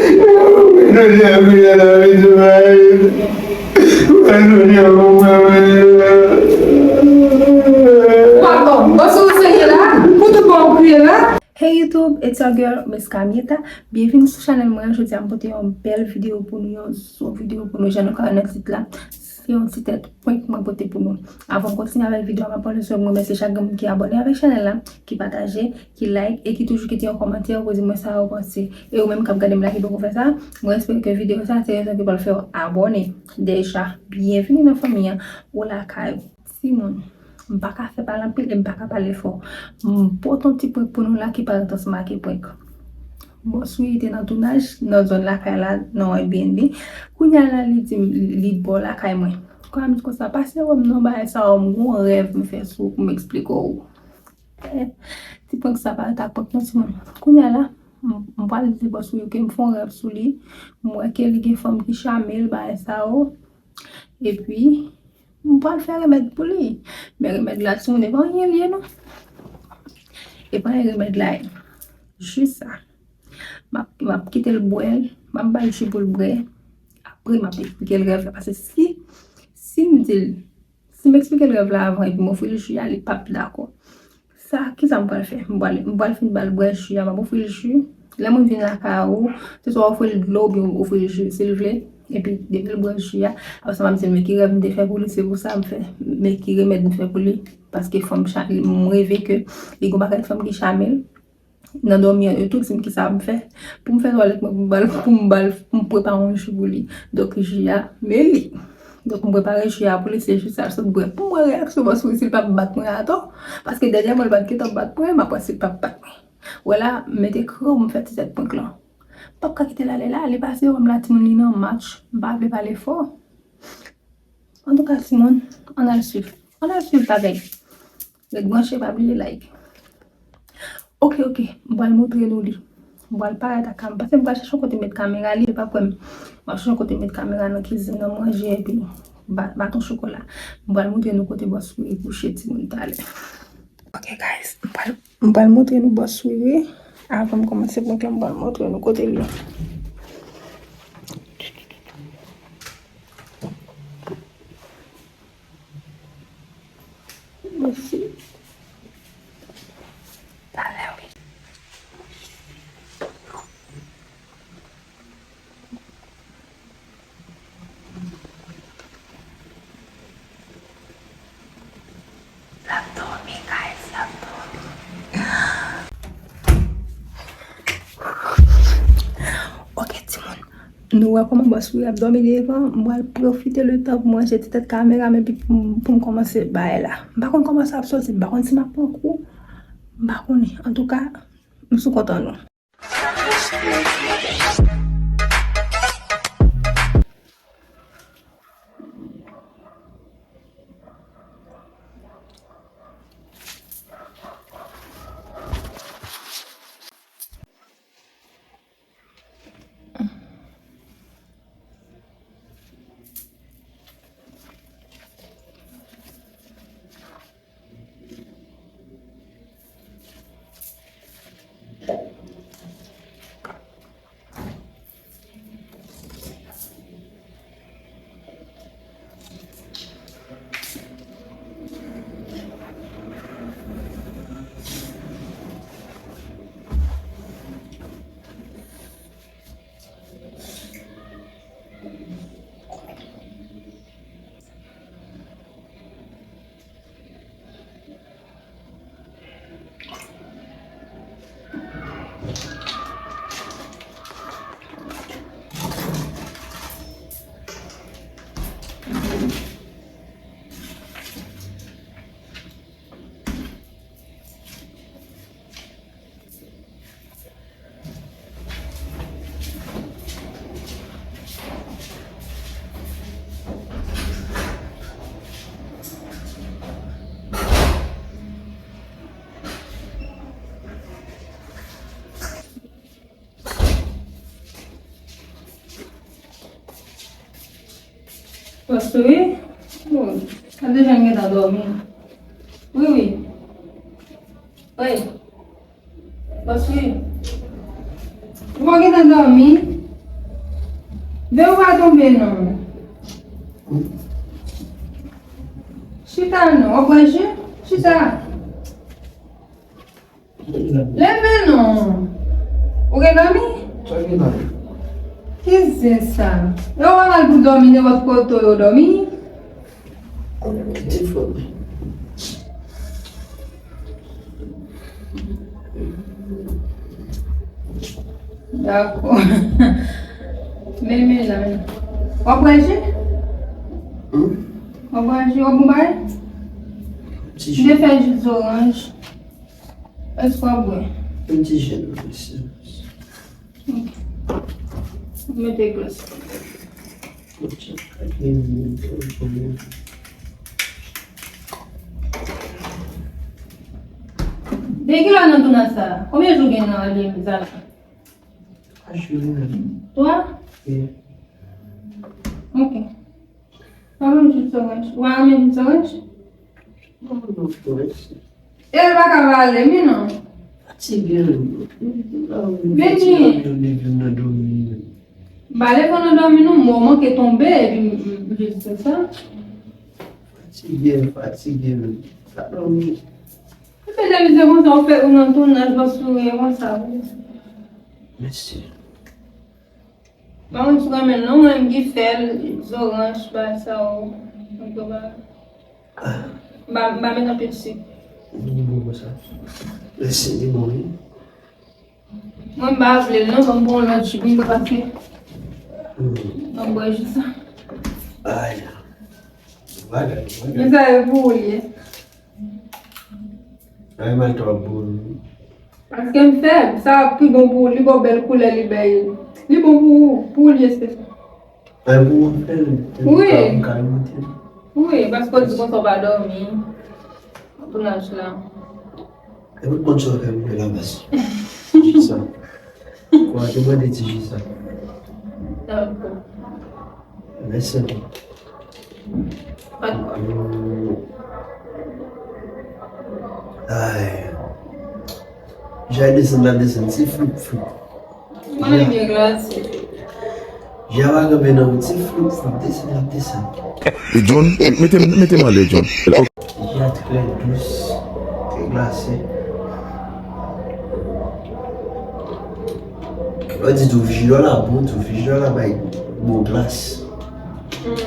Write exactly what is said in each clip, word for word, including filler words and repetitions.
Ou atò, bòs ou seye la, pou tout bon ou kriye la. Hey YouTube, it's your girl, Miss Camieta. Byenvini sou chanèl mwen. Jodi a, m pote yon bèl videyo pou nou, yon zo videyo pou nou, jan nou ka wè nan tit la. Se yon ti tèt prank mwen pote pou nou. Avan m kontinye avèk videyo a, m ap pran le swen pou m remèsye chak grenn moun ki abòne avèk chanèl la, ki pataje, ki like e ki toujou kite yon kòmantè pou di mwen sa yo panse. E ou menm k ap gade m la ki poko fè sa, mwen espere ke videyo sa se rezon ki pral fè w abòne. Deja, byenvini nan fanmi an, ou lakay ou. Timoun, m pa ka fè pale anpil e m pa ka pale fò. M pote yon ti prank pou nou la ki parèt ansanm ak prank. Bòs Wiri te nan tounaj nan zòn lakay la, nan Airbnb. Kounye a la, li di m li bò lakay mwen. Kounye a m di konsa, pase wè m non, bagay sa yo, m gon rèv m fè sou ou pou m eksplike w. Eh, ti prank sa parèt ak prank non, timoun. Kounye a la, m m pral di bòs Wiri ke m fè yon rèv sou li. M wè ke li gen fanm ki chame l, bagay sa yo. Epi, m pral fè remèd pou li. Men remèd la, timoun, e pa anyen l ye non. E pa anyen remèd la ye. Ji sa. M ap, m ap kite l bwè l. M ap ba l ji pou l bwè. Apre, m ap eksplike l rèv la. Paske si, si m di l, si m eksplike l rèv la avan epi m ofri l ji a, li p ap dakò. Sa, kisa m pral fè? M pral, m pral fin ba l bwè ji a, m ap ofri l ji. Lè moun vin lakay ou, se swa ofri l dlo oubyen ofri l ji, si l vle. Epi, depi l bwè ji a, apre sa, m ap di l, men ki rèv m te fè pou li, se pou sa m fè. Men ki remèd m fè pou li, paske fanm cha-, m reve ke li gon pakèt fanm ki chame l. Nan dòmi an, yo tou di m kisa m fè. Pou m fè twalèt mwen, pou m ba l, pou m ba l, pou m prepare yon ji pou li. Donk, ji a, men li. Donk, m prepare ji a pou li, se ji sa l sot bwè. Pou m wè reyaksyon bòs Wiri, si l p ap bat mwen atò. Paske dènyèman, l pa t gentan bat mwen, m ap wè si l p ap bat mwen. Wè la, m mete kran, m fè ti tèt prank lan. M p ap ka kite l ale la, li pase wè m la, timoun, li nan match, m pa vle pale fò. Antouka, timoun, ann al swiv. Ann al swiv, pa bèg. Ret branche, pa bliye like. Oke, oke, m pral montre nou li. M pral parèt ak kam-, paske m pral chèche yon kote met kamera li, li p ap wè m. M ap chèche yon kote met kamera nan kizin nan manje, epi ba-, baton chokola. M pral montre nou kote bòs Wiri kouche, timoun, talè. Oke, guys, m pral, m pral montre nou bòs Wiri. Avan m kòmanse prank lan, m pral montre nou kote li. Mèsi. Talè, wi. L ap dòmi, guys, l ap dòmi. Oke, timoun. Nou wè kòman bòs Wiri ap dòmi devan. M pral pwofite letan pou m ranje ti tèt kamera m epi pou m, pou m kòmanse bagay la. M pa konn kòman sa ap soti, m pa konn si m ap pran kou. M pa konnen. Antouka, m sou kont an nou. Bòs Wiri? Bon, sa deja gentan dòmi. Wi, wi. Wi. Bòs Wiri. Ou pa gentan dòmi? Yo pa tonbe non. Chita non, w ap bwè ji? Chita. Leve non. Ou gen dòmi? Sa gen la? Ki zen sa? Yo pa mal pou dòmi nenpòt kote yo dòmi. Kite fò mwen. Dakò. Men, men la, men. W ap bwè ji? Hmm? W ap bwè ji, w ap bwè? Ti ji. M te fè ji zoranj. Èske w ap bwè? Yon ti ji, mèsi. Ok. Mete glas. De kilè nan tounaj sa a? Konbyen jou gen nan alye Zara? Twa jou. Twa? Wi. Ok. Pa menm jis oranj. Ou pa renmen jis oranj? Non, non, frè. E l pa ka vale, mi non. Fatige. Vini. Vini. Ba leve nan dòmi non, mwen manke tonbe epi m, m, m jis fè sa. Fatige, fatige. Sa dòmi. Ou fè de mizè konsa, ou fè ou nan tounaj, bò souri konsa. Mèsi. Pa konn si w renmen l non, mwen menm ki fè l, zoranj, bagay sa yo. Mwen pa, m pa, m pa met anpil sik. Li bon konsa. Mèsi, li bon, wi. Mwen m pa vle l non, ban m pran yon lòt ji pou m ka pase. Hmm. Ban m bwè ji sa. Ay. Bagay, bagay. Men sa yo pou ou li ye. Ay, mal twòp bon. Paske m fèb, sa pi bon pou ou, li ba w bèl koulè, li bèl. Li bon pou ou, pou ou li ye espesyal. Ay, pou ou fè l, wi. M ka, m ka monte. Wi, paske w di konsa w pa dòmi. Tounaj la. E pou konn sa w fè pou fè la bas. Jis sa. Kwa te mande ti ji sa. Dakò. Mèsi. Pa t pwoblèm. Ay. Jan desann la desann, ti floup floup. Mwen menm byen glase. Jan pa kanpe nan wout, ti floup floup desann la desann. E John, mete, mete m ale, John. Jan trè dous, trè glase. Mwen di tou, ji la bon, tou, ji la bay bon glas. Mm.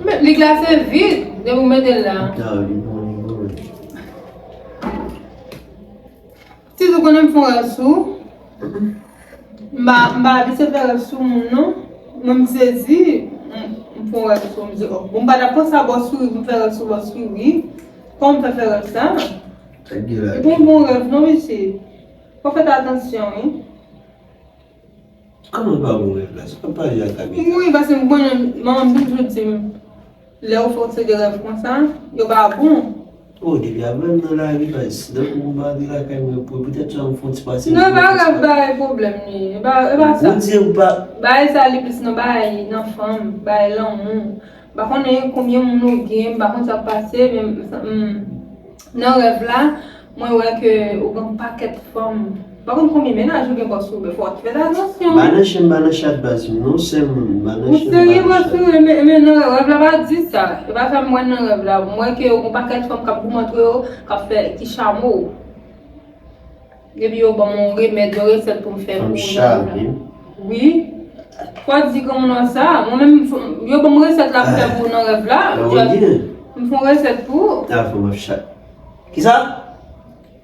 Men, li glase vit, depi w mete l la. Non, li bon, li bon. Tizou konnen m fè yon rèv sou ou. M pa, m pa abitye fè rèv sou moun, non. Mwen, m sezi, m, m fè yon rèv sou ou, m di, oh, bon, m pa t ap panse a bò souri, pou m fè rèv sou bò souri. Kòman m fè fè rèv sa? Epi yon bon rèv, non, mesye. Fò fè atansyon, wi. Kòman pa bon rèv la? Se pa pale ak Anita. Wi, paske m konnen, manman m toujou di m, lè ou fè yon seri de rèv konsa, yo pa bon. Oh, depi avan m nan lari, baz, si tankou m pa antre lakay mwen, pou, poutèt sa, m fè yon ti pase. Non, e pa rèv bagay pwoblèm li, e pa, e pa sa. Bondye, ou pa. Bagay sa, li plis nan bagay, nan fanm, bagay lanmou. M pa konnen konbyen moun ou gen, m pa konn sa k pase, men, mm, nan rèv la, mwen wè ke ou gen yon pakèt fanm. M pa konn konbyen mennaj ou gen, bòs, ou fò w fè atansyon. M pa nan chen, m pa nan chat, baz, non, sè m, m pa nan chen, m pa nan chat. Ou serye, bòs, ou, men, men nan rèv la pa di sa. E pa sa m wè nan rèv la. M wè ke ou gen yon pakèt fanm k ap goumen antre yo, k ap fè, ki chame w. Epi yo ban m yon remèd, yon resèt pou m fè pou ou. Fanm chame. Wi. Fò di kòman sa. Mwen menm, m f-, yo ban m resèt la pou m fè pou ou nan rèv la. Ah, m fè yon resèt pou ou. Ah, fanm ap chat. Kisa?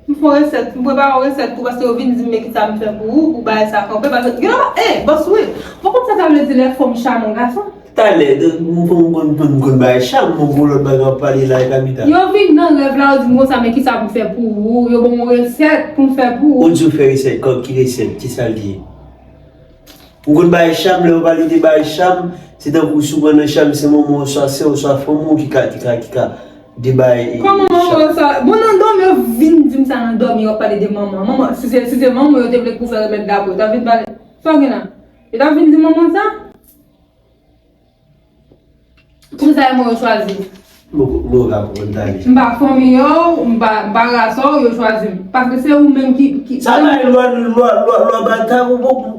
M fè yon resèt, m prepare yon resèt pou ou, paske yo vin di m men kisa m fè pou ou, pou bagay sa kanpe. Paske, gen lè, eh, bòs, wi. Ou konn sa sa vle di lè fanm chame yon gason? Talè, m konn, m konn, m konn bay cham, m konn lòt bagay w ap pale la, e Kamita. Yo vin nan rèv la, yo di m konsa, men kisa pou m fè pou ou? Yo ban m yon resèt pou m fè pou ou. Ou di w fè resèt, kòb ki resèt, kisa l ye? Ou konn bay cham, lè yo pale de bay cham, se tankou si w pran nan cham, se manman w, oswa sè w, oswa fanmi w ki ka, ki ka, ki ka de bay, e, cham. Kòman manman w, oswa, bon, nan dòmi, yo vin di m sa nan dòmi, yo ap pale de manman. Manman, si se, si se manman w, yo te vle pou w fè remèd la pou yo, yo t ap vin pale. Sa w gen la? Yo t ap vin di manman w sa? Pou sa e mwen yo chwazi. Mwen, mwen ka konprann tande. M pa fanmi yo, m pa, m pa ras ou, yo chwazi m. Paske se ou menm ki, ki... Sa bay lwa, lwa, lwa, lwa bata, ou bon,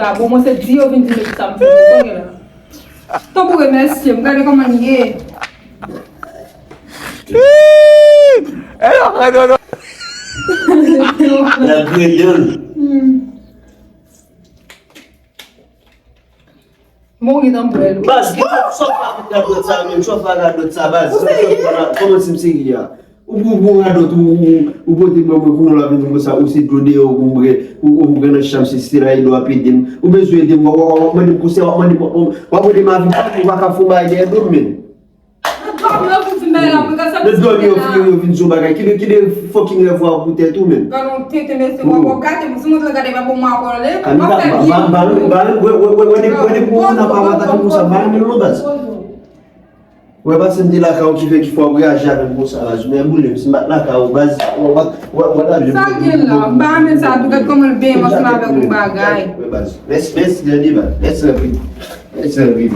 pa bon, mwen se di yo vin di m sa m fè. Tanpri remèsye m, gade kòman l ye. E non, e non, non. L ap grede l. Mwen ou gentan bwè l. Baz, ki sòt pa vin radòt sa menm, sòt pa radòt sa, baz. Kòman se m serye a? Ou pou ou radòt, ou, ou, ou pote ban mwen kounye w la vin konsa, ou se dlo deyò, ou mwen, ou, ou mwen nan chanm, se sila e dlo ap ede m. Ou bezwen ede m, w ap mande m konsèy, w ap mande m, w ap mande m avi, ou pa ka fè yon bagay dèyè do m, men. Nan dòmi yo vin di m bagay la, mwen ka sa. Nan dòmi yo, yo vin di yon bagay. Ki de, ki de fucking rèv ou pou tèt ou, men. Gade yon tete, mesye, w ap gate, si mwen te gade, pa bon, mwen akòle. Mwen fè byen. Ba, ba, ba, wè, wè, wè, wè, wè, de pou moun nan pa atak konsa, ba, men non, baz. Wè, baz, m te lakay ou ki fè ki fè w reyaji avè m konsa, baz. Men boule m, si m pa t lakay ou, baz, w ap, w ap, w ap. Sa gen la, m pa renmen sa, tou gade kòman l benyen m ansanm avèk yon bagay. Wè, baz. Mèsi, mèsi, tande, baz. Mèsi anpil. Mèsi anpil.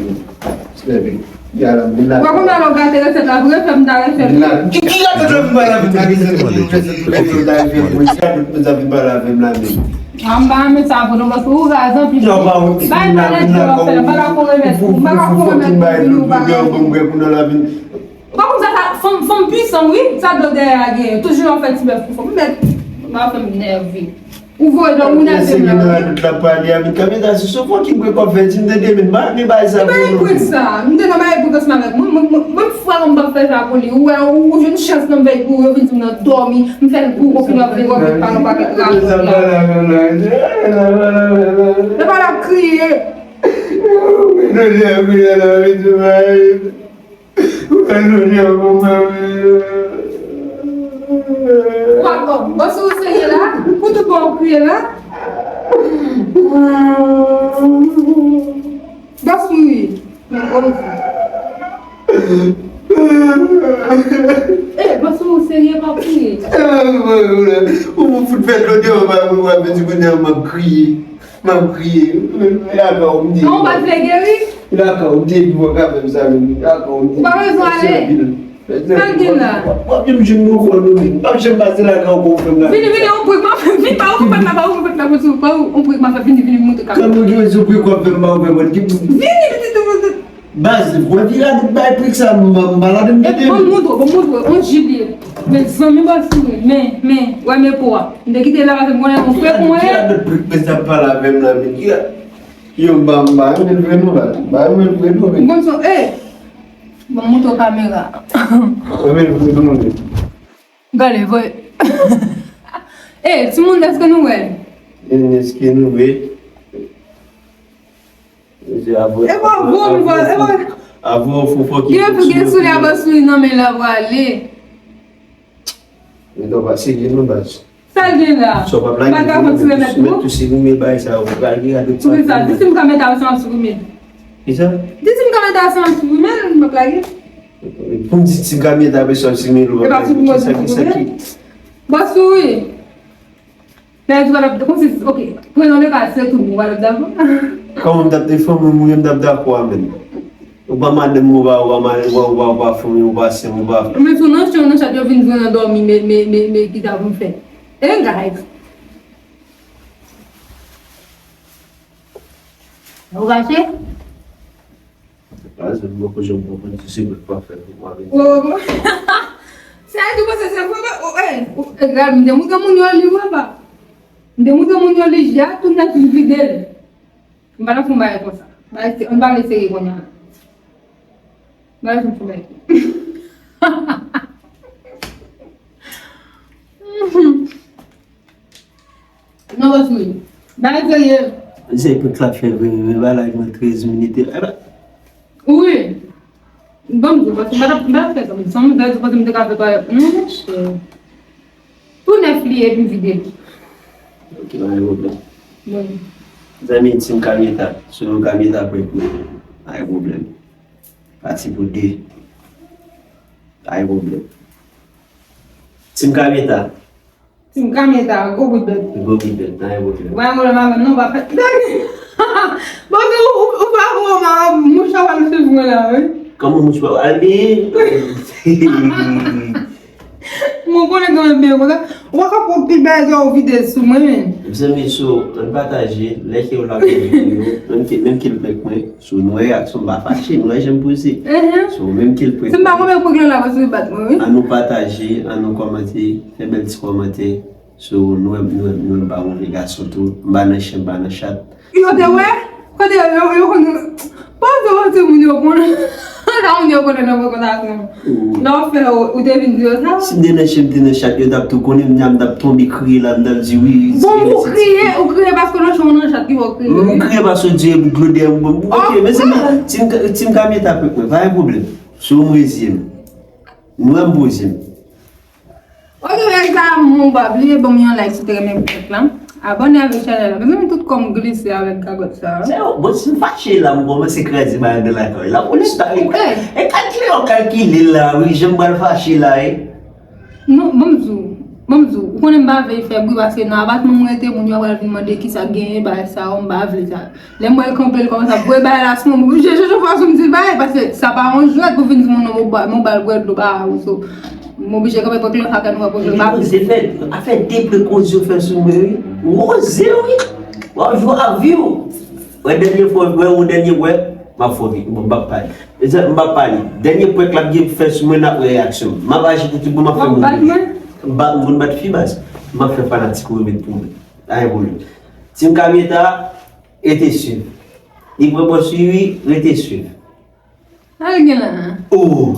Mèsi anpil. Gade la, vin la. Ou pa konn alò gate resèt la vre, fè m ta refè l. Ki, ki gate w vin ba la vin gate resèt la, resèt la, resèt la, vin ba la vin la, men. A m pa renmen sa vre non, paske ou raz anpil. Bay pale di w ap fè la, m pa ka fè remèd pou, m pa ka fè remèd pou vin ou pa ka. Ou pa konn sa, sa, fanm, fanm pwisan, wi, sa dlo dèyè a genyen. Toujou ap fè ti bèf pou fanm. Mèt, m pa fè m nève. Ou voye dlo moun ap fè m la. Tout la pale a, men kamera se sou fò ki bwe kòb fè di m tande, men ba, men bay sa. Bay prik sa. M te nan bay prik ansanm avèk mwen, mwen, mwen, mwen frè m pa fè sa pou li. Ou wè, ou, ou jwenn chans nan vèy pou yo vin di m nan dòmi. M fè l gou konfidans vin wè pa nan pakèt rapò la. Nan pale ap kriye. Ou pa kòm. Bon, si ou serye la, pou tout bon ou kriye la. Bas mouri. Eh, bas ou serye pa kriye. Ou fout fè dlo deyò ba mwen, w ap di kounye a m ap kriye. M ap kriye. Lakay ou m te. Non, ou pa t vle geri? Lakay ou m te, ou pa ka fè m sa menm. Lakay ou m te. Ou pa bezwen ale. Sa l gen la? W ap janm jwenn nou fò nou menm. M p ap janm pase lakay ou pou w fè m la. Vini, vini, on prik m ap fè. Vini, pa ou konprann la, pa ou konprann la, pa ou, on prik m ap fè. Vini, vini, m montre kaka. Kòm ou gen yon prik w ap fè m, pa ou fè mwen. Vini, vini, vini. Baz, mwen vin la, nou bay prik sa, m pa la, m tande. Bon, montre, bon, montre, on jilye. Mezanmi, Bòs Sourit, men, men, wè men po a. M te kite l la paske m konnen yon frè pou mwen. Ki a dòt prik mwen sa pale avè m la, men ki a. Yo, m pa, m pa renmen l vre non, la. M pa renmen l vre non, men. Bon, so, eh! Bon, montre w kamera. Renmen l vre non, men. Gade, voye. Eh, timoun, èske nou wè l? Èske nou wè? E pa vo, mi vo, e pa. Avè w fon fò ki gen soulye a Bòs Sourit nan men l ap prale. Men non, pa serye non, baz. Sa l gen la? Sa w pa plage, mèt tou se goumen bagay sa yo, pa plage a tout sa. Poukisa? Di si m ka mete avè sa m ap sou goumen. Kisa? Di si m ka mete avè sa m ap sou goumen, m ap plage. Pou m di si m ka mete avè sa m sou goumen, e pa sou goumen, kisa, kisa ki? Bòs Sourit. Lè di w ap, kòmsi, ok, prenan le ka se tou, w ap dakò? Kòman m t ap defann mwen, mwen menm m t ap dakò a menm? Ou pa madanm mwen, ou pa, ou pa ma-, ou pa, ou pa, ou pa fanmi, ou pa sè m, ou pa. Men sou nan chan, nan chat yo vin jwenn nan dòmi, men, men, men, men, kisa pou m fè? Eh, guys. Ou fache? Pase m poko janm konprann si se mwen k pa fè l pou mwen. Oh. Sa e tou panse se vre, oh, eh, oh, eh, gad, m te montre moun yo li vre, pa. M te montre moun yo li ja, tout nèt li vide l. M pa nan fon bagay konsa. Bagay se, m pa vle serye kounye a. Bagay se fon bagay. Non, Bòs Sourit. Bagay serye. Se prank la fè vre, men bagay la gen trèz minit. E ba. Wi. Ban m di w, paske m pa t ap, m pa t ap fè sa. San m fè sa, paske m te ka fè pa, monchè. Tou nèf li ye, epi m vide l. Ok, pa gen pwoblèm. Bon. Zanmi, Team Kamieta, selon Kamieta prank mwen, pa gen pwoblèm. Pati pou de. Pa gen pwoblèm. Team Kamieta. Team Kamieta, gwo bout bèt. Gwo bout bèt, pa gen pwoblèm. Mwen, mwen, mwen, non, pa fè. Bon, ou, ou, ou pa bon, mwen, mouch ap al swiv mwen la, wi. Kòman mouch pa al byen? Mwen konnen kòman byen konsa. Ou pa ka pran pil bagay sa ou vide sou mwen, men. Mezanmi, so, ann pataje, like, like videyo, menm ke, menm ke l prank mwen. So, nou wè reyaksyon m pa fache, nou wè jan m poze. Mhm. So, menm ke l prank. Si m pa konprann prank lan la, paske li bat mwen, wi. Ann nou pataje, ann nou kòmante, fè bèl ti kòmantè. So, nou wè, nou wè, nou wè m pa move gason tou. M pa nan chen, m pa nan chat. Yo te wè? Kote yo, yo, yo konn. Panse, panse moun yo konn. Sa moun yo konnen nan prank konsa. Lè w fè, ou, ou te vin di yo sa? Si m te nan chen, m te nan chat, yo t ap tou konnen, m t ap tonbe kriye la, m t ap di wi. Bon, ou kriye, ou kriye paske nan chen, ou nan chat ki fè w kriye. M kriye paske w di e bout dlo dèyè m, bon, ok, mezanmi, Team Ka-, Team Kamieta prank mwen, pa gen pwoblèm. Sou m reziye m. M wè m poze m. Ok, lè sa moun pa bliye ban m yon like si w te renmen prank lan. Abòne avèk chanèl la. Mezanmi, tout kò m glise avèk gagòt sa. Se yo, bon, si m fache la, m kòmanse kraze bagay nan lakay la. Lapolis pa vin. E kalkile, yo kalkile la, wi, jan m pral fache la, e. Non, ban m di w, ban m di w, ou konnen m pa vle fè bri paske nan apatman mwen rete, moun yo pral vin mande kisa k genyen, bagay sa yo, m pa vle sa. Lè m wè l kanpe, l kòmanse ap voye bagay la sou mwen, m oblije chèche yon fason m di l bagay, paske sa pa yon jwèt pou vin di moun non, m ba, m ba l bwè dlo ba ou, so, m oblije kanpe prank lan, sa fè nou wè prank lan pa vle. Koze fè, afè de prank koze yo fè sou mwen, wi. Koze, wi. W ap jwe ak vi w. Wè, dènye fwa, wè, yon dènye, wè, m ap fè w ri. Bon, m p ap pale. Mezanmi, m p ap pale. Dènye prank l ap gen fè sou mwen, n ap wè reyaksyon m. M ap aji pou tout bon, m ap fè moun ri. M pa, m konn bat fi, baz. M ap fè fanatik ou yo met pou mwen. Pa gen pwoblèm. Team Kamieta, rete swiv. Li pran pòz swiv, rete swiv. Sa l gen la? Oh!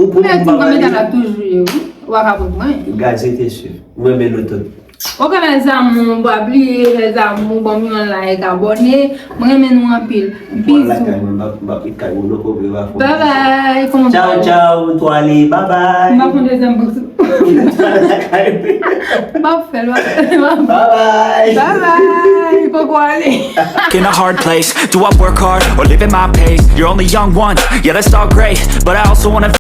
Ou pou mwen, Team Kamieta la toujou ye, wi. Ou pa ka pran mwen. Gaz, rete swiv. Mwen renmen nou tout. Ok, mes amours, pa bliye, mes amours, ban m yon like, abòne. Mwen renmen nou anpil. Bizou. Mwen lakay mwen, m ap, m ap ret kay mwen, non, kote m ap fè. Bye bye, kòman w ye? Tchao, tchao, m twale, bye bye. M ap fè yon dezyèm bouk. M ap fè l, m ap fè l, m ap fè l. Bye bye. Bye bye, poko ale. In a hard place. Do I work hard or live at my pace? You're only young once, yeah, that's all great. But I also wanna